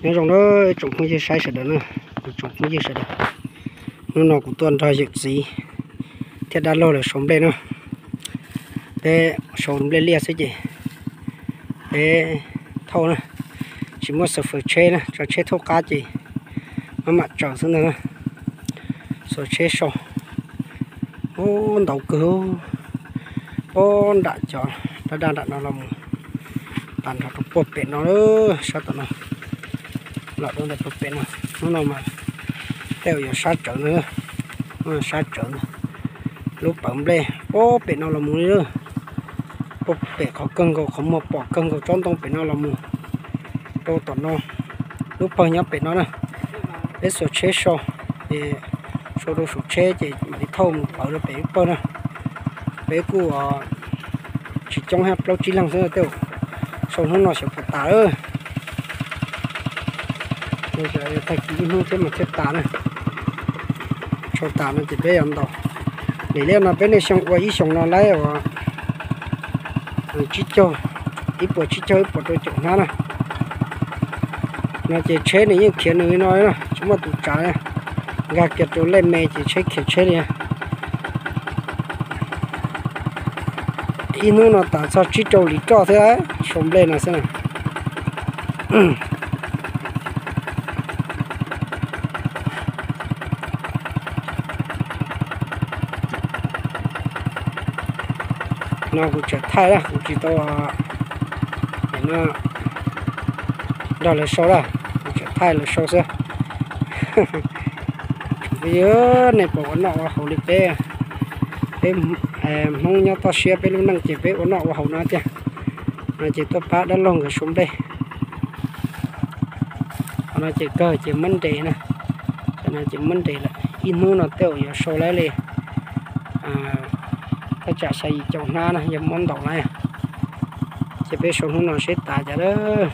Nyob zoo na ib tsoom phooj ywg saib sawv daws na, ib tsoom phooj ywg sawv daws. Hnub no kuv tuaj nrog yawm txiv thiab dab laug lawv sau nplej na. Peb sau nplej liaj xwb ces peb thauj na, tsis muaj xov faws tsheb na, tso tsheb thauj qab ces maj mam tsaws xwb ntag na. Xuas tsheb sau. Ub, ntau kawg. Ub, nram cov daj daj nram no los mus tas nrho rau puag pem no, sab tom no, los rau ntawm puag pem no. Hnub no mas tej zaum yuav sab tsawv ntag, sab tsawv ntag. Lub pawv nplej puag pem no los mus li lawm. Puag pem qhov kawg nkaus, qhov muag pom kawg nkaus tsob ntoo pem no los mus rau tom no. Lub pawg nyob pem no na. Peb xuas tsheb sau, ces sau rau saum tsheb ces mam li thauj mus pawv rau pem lub pawg na. Peb kuj tsis coob, hab plaub tsib leeg xwb tej zaum sau hnub no xyov puas tas. Tag kis ib hnub thiab mas thiaj tas na. Sau tas no ces peb yuav ntaus. Nim no peb nej xyoo ua ib xyoos no laib uas tsib caug, ib puas tsib caug ib puas rau caum hnab na. No ces tsheb nws yeej khiav nws li no na, tsis muaj tus tsav na. Nkag kiag rau lej me ces tsheb khiav tsheb li. Ib hnub no tas txog tsib rau lis roj thiab, sau nplej no xwb na. No kuv tseem thaij, kuv tsis tau nrog lawv sau, kuv tseem thaij lawv sau xwb. Phooj ywg, nej puas ua noj ua haus li peb? Peb Hmoob nyob toj siab peb lub neej ces peb ua noj ua haus no tiag. No ces tuaj pab dab laug nkawd sau nplej. Qhov no ces kawg ces muab nres na. Qhov no ces muab nres lawm, ib hnub no tej zaum yuav sau laib li thaj tsam xya yim caum hnab na, yog muab ntaus laib. Ces peb sau hnub no seb tas cas lawm.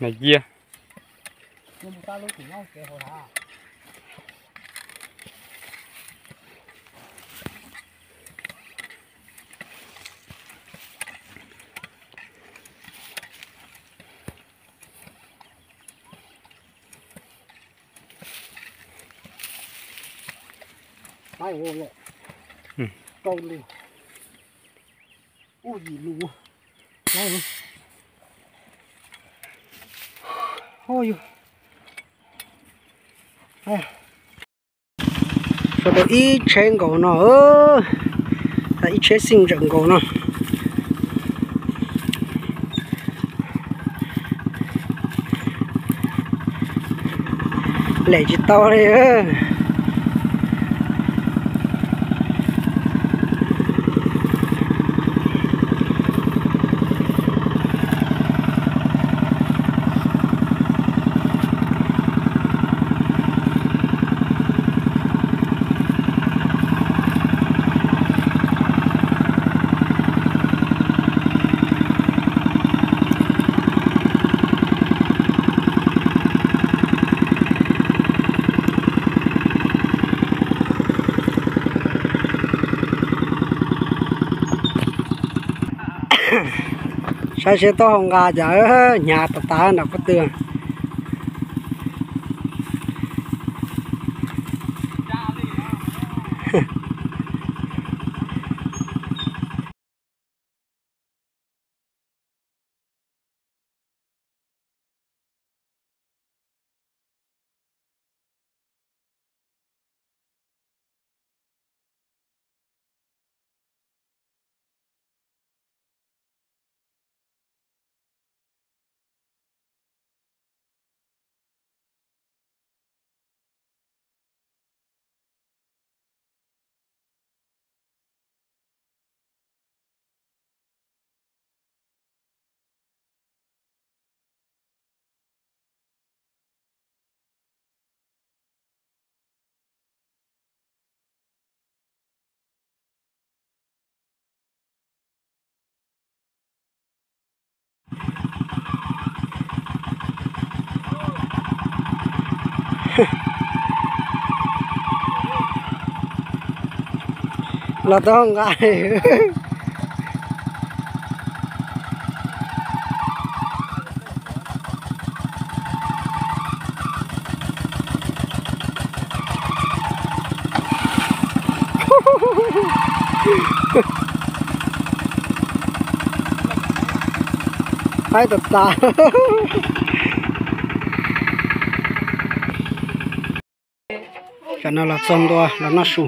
Mas cia. Rau lus, rau lus, ub yim lus. Sau tau ib tsheb nkaus no, ib tsheb xij ntsaws nkaus no. Lem tsis tau li. Saib seb taub hau nqa cas, hnyav tas tas nram pob tw. Los tau nqa. Qaib tas tas. Tam no los txog ntua los noj su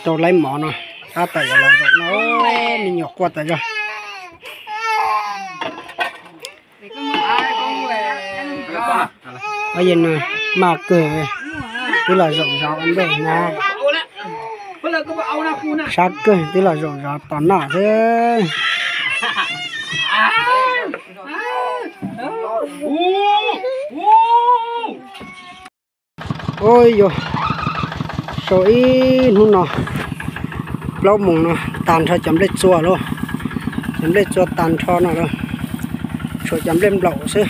rau laib mov no, tab tom yuav los zaum no, me nyuam quaj tas zog. Ob yam no maj kawg, twb los zaum zov ua ntej na. Sab kawg twb los zaum zov tos noj xwb. Ua yog sau ib hnub no, plaub moos no tag nrho cov nplej txua lauj, cov nplej txua tag nrho no lauj, tshuav cov nplej nplaum xwb.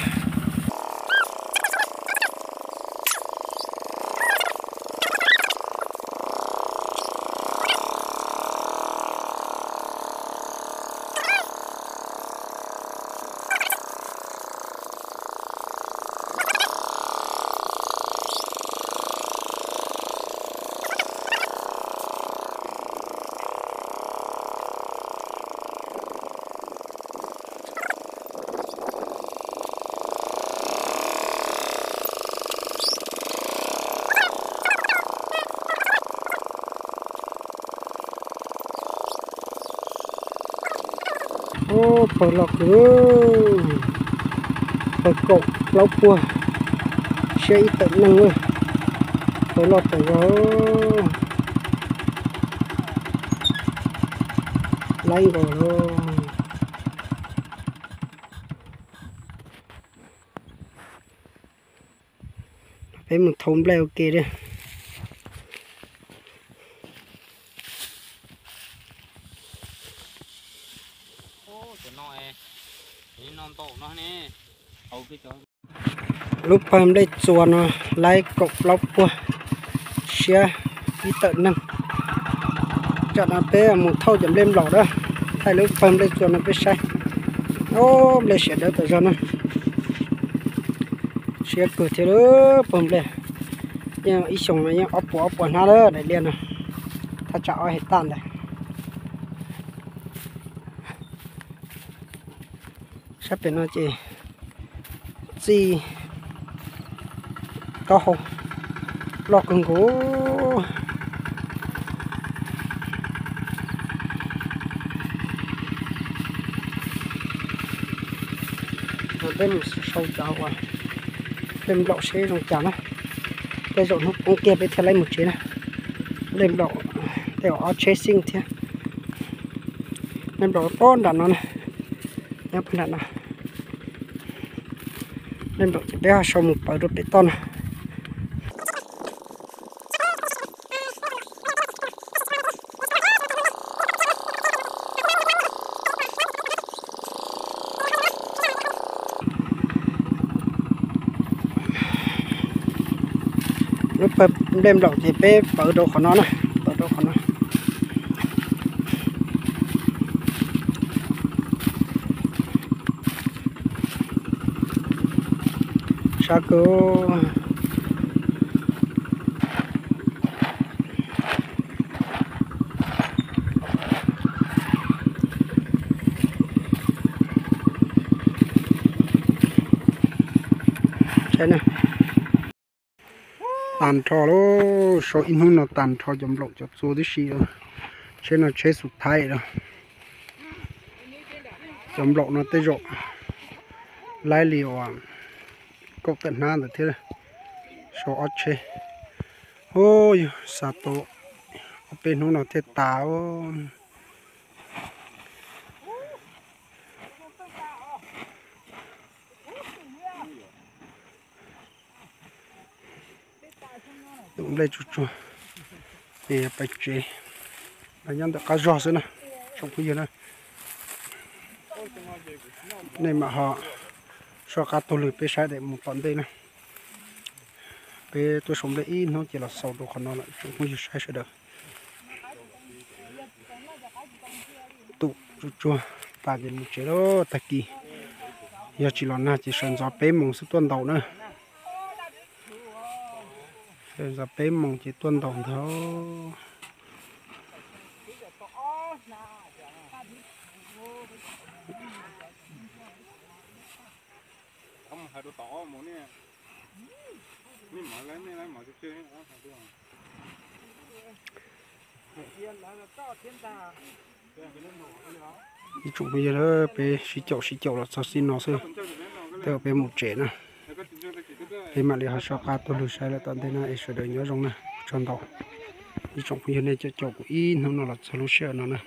Ub, pawg loj kawg, pawg kaum plaub puag, siab ib tawm neeg, pawg loj tawm zog, laib nkaus lauj. Peb mus thau nplej ua ke li. Lub pawg nplej txua no laib kaum plaub puag, siab ib tawm neeg. Tsam no peb mus thauj cov nplej nplaum na, thaij lub pawg nplej txua no peb saib. Ob, nplej siav dawb tas zog na. Siab kawg thiab lub pawg nplej. Yeej ib xyoos no yeej ob puas ob puas hnab lawm daim liaj no, thaj tsam ob hais taj ntawd. Sab pem no ces txij taub hau loj kawg nkaus. Peb mus sau cov uas nplej nplaum seb zoo cas na. Tej zaum hnub poob kiag peb thiaj laib mus tsev na. Nplej nplaum tej ob tsheb xij thiab. Nplej nplaum pob nram no na, nyob pob nram no. Nplej nplaum ces peb ho sau mus pawv rau pem toj no. Lub pawg nplej nplaum ces peb pawv rau qhov no na, pawv rau qhov no. Sab kawg. Tag nrho lauj, sau ib hnub no tag nrho cov nplaum cov txua tib si. Tsheb no tsheb xus thaib lawm. Cov nplaum no tej zaum laib li uas kaum tawm hnab ntawd thiab, sau ob tsheb. Ub, yog xav tau ob peb hnub no thiaj tas. Tus nplej tsuag tsuag, peb tsev, nyob ntawm qab zog xwb na, tsoom phooj ywg na. Nej mam ho soj qab taug lw peb saib daim mus tom ntej na. Peb tuaj sau nplej ib hnub ces los xaus rau qhov no lawm tsoom phooj ywg saib sawv daws. Tum tsuag tsuag tas ces mus tsev lawm. Tag kis yog tsis los nag ces sawv ntxov peb moos xwb tuaj ntaus na. Sawv ntxov peb moos ces tuaj ntaus ntag. Ib tsoom phooj ywg, peb sib caum sib caum los txog xij no xwb, tej zaum peb mus tsev na. Peb mam li ho soj qab tuaj lug saib lawm tom ntej na es sawv daws nyob zoo na, tsaug ntau. Ib tsoom phooj ywg nej caum caum kuv ib hnub no los txog lub sij hawm no na.